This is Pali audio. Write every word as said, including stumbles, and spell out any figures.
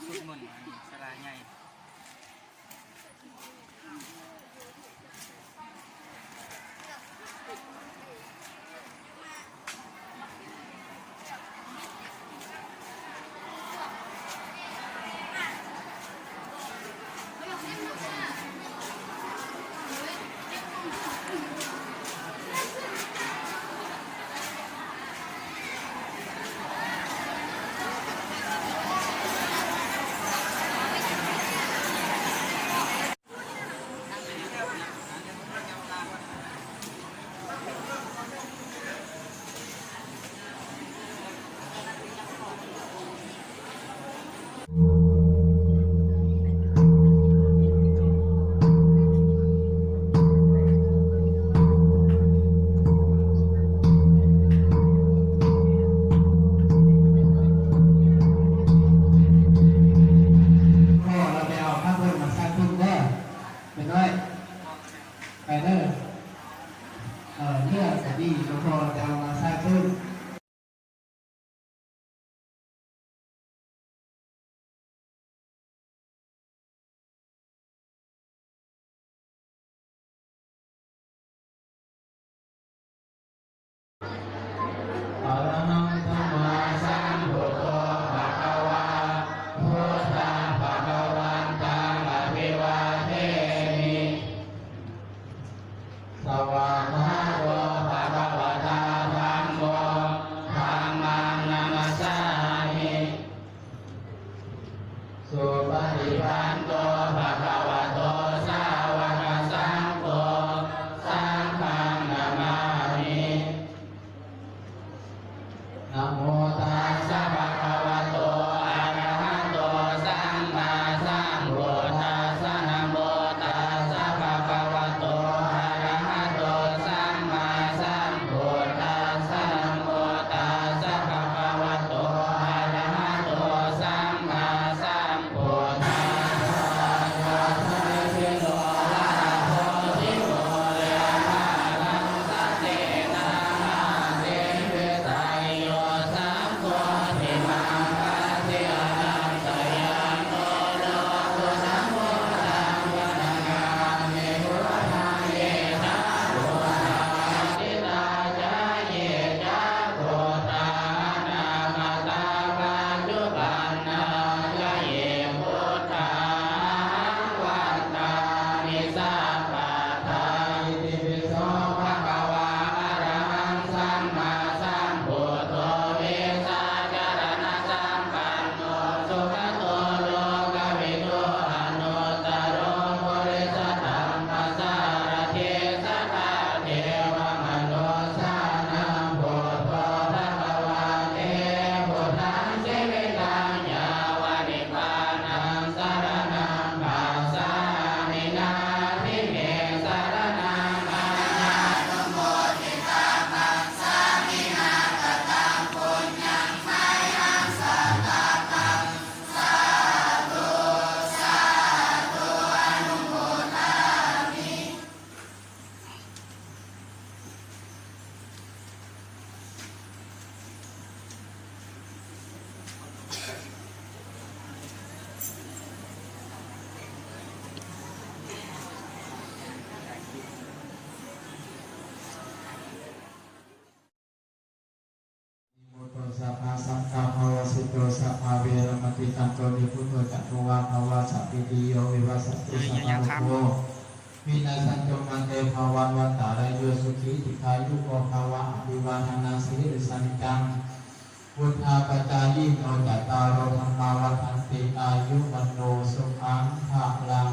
ສວດມົນອັນນີ້ສາລາໃຫຍ່ ພໍ່ລາວໄປເອົາຜ້າເພິ່ນມາຊັກເພິ່ນເດີ ແມ່ນ້ອຍ ໄປເດີ. ເອີ ເລືອດກະດີ ແລ້ວພໍ່ລາວໄປເອົາມາຊັກເພິ່ນ. Arahaṃ sammāsambuddho bhagavā, buddhaṃ bhagavantaṃ abhivādemi. Svākkhāto bhagavatā dhammo, dhammaṃ namassāmi. Supaṭipanno bhagavato sāvakasaṅgho, saṅghaṃ namāmi. Namo tassa bhagavato arahato sammāsambuddhassa. Namo tassa bhagavato arahato sammāsambuddhassa. Namo tassa bhagavato arahato sammāsam Buddhā ahaṃ vandāmi sabbadā. Itipi so bhagavā arahaṃ sammāsambuddho vijjācaraṇasampanno sugato lokavidū anuttaro purisadammasārathi satthā devamanussānaṃ buddho bhagavāti. Buddhaṃ jīvitaṃ yāva nibbānaṃ saraṇaṃ gacchāmi. Natthi me saraṇaṃ aññaṃ. Nimoto sabbasaṅgāpavajjito sabbaveramatikkanto nibbuto ca ghovā gavā sabbītiyo vivajjantu sabbarogo vinassantu mā te bhavatvantarāyo sukhī dīghāyuko bhava. Abhivādanasīlissa niccaṃ vuḍḍhāpacāyino cattāro dhammā vaḍḍhanti āyu vaṇṇo sukhaṃ balaṃ.